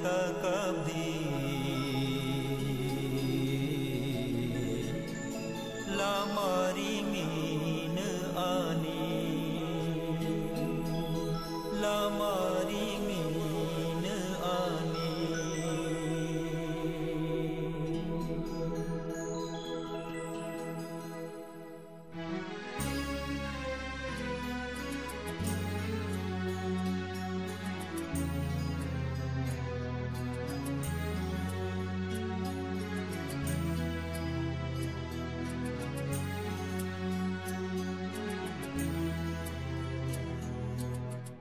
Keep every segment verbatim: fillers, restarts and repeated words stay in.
Kabdi lamari minu ani, lamari minu ani.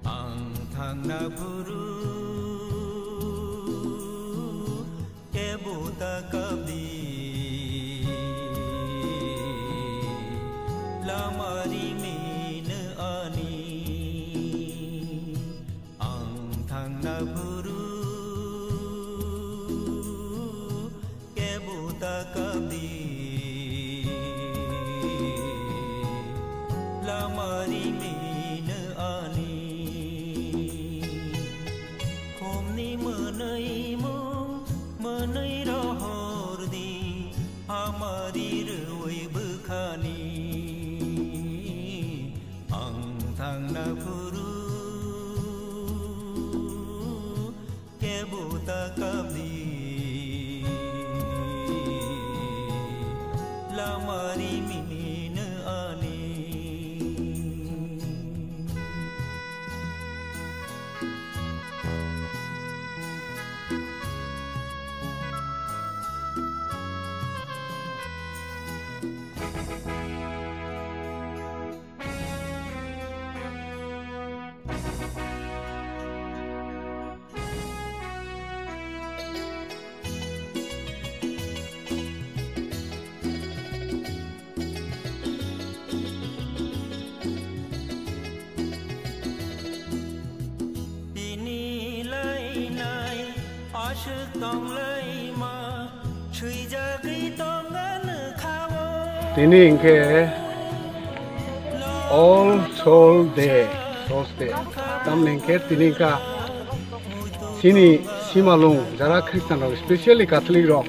Ang thangna phuru kebo ta kabdi lamari minu ani. Ang thangna phuru kebo ta kabdi lamari minu ani. Khumni mwnwi mung mwnwi rohor di hamari rwi bwkhani. Ang thangna phuru kebo ta kabdi lamari minu ani. Tini lainai aswk tonglaima, swijagwi tonga nwkhao. Tini hinkhe All Soul Day, Thursday. Tamni hinkhe tini hinkha chini simalung, jara Christian rok, specially Catholic rok,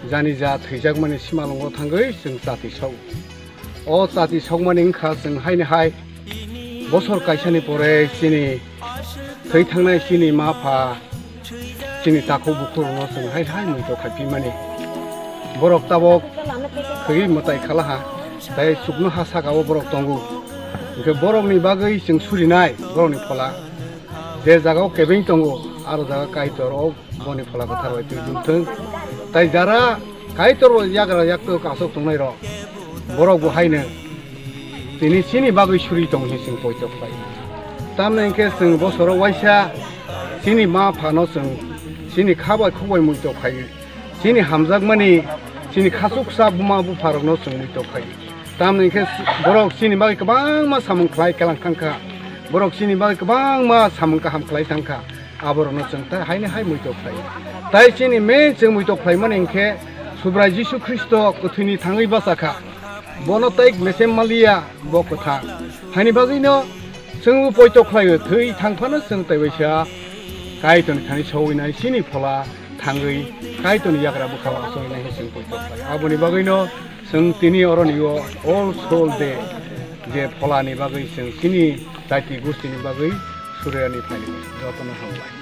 jani ja thwijakmani simalungo thangwi chwng chati sok. O chati sokmani wngkha chwng haini hai bosor kaisani pore chini thwi thangnai chini ma pha, chini takhuk bukhuk rokno chwng hai hai muitok khai pimani. Borok tabok khwi mwtai khala ha, tei chuknoha saka o borok tongo. Hinkhe borokni bagwi chwng surinai borokni phola. Je jaga o kebeng tongo, aro jaga Kaitor o boni phola kwthar bai twi duk thung. Tai jara Kaitor bo yagra yaktwk aswk tongnai rok, borok bo haino tini chini bagwi suri tong hinwi chwng poito khlai. Tamni hinkhe chwng bosoro waisa chini ma phano chwng chini kha bai khuk bai muitok khlai. Chini hamjakmani, chini khachuksa buma bupharokno chwng muitok khlai. Tamni hinkhe borok chini bagwi kwbangma samung khlai kelang thangkha. Borok chini bagwi kwbangma samung kaham khlai thangkha. Aborokno chwng tai haino hai muitok khlai. Tai chini main chwng muitok khlaimani hinkhe Subrai Jisu Khristo kwthwini thangwi bachakha. Bono tai mesem maliya, bo kwthang. Haini bagwino chwngbo poito khlaio, thwi thangphano chwng taibaisa Kaitorni thani sogwinai chini phola thangwi Kaitorni yagra bwkhao achogwinai hinwi chwng poito khlai. Aboni bagwino chwng tini oroni o All Soul Day je pholani bagwi chwng chini jati gustini bagwi surani phaini jotono hambai.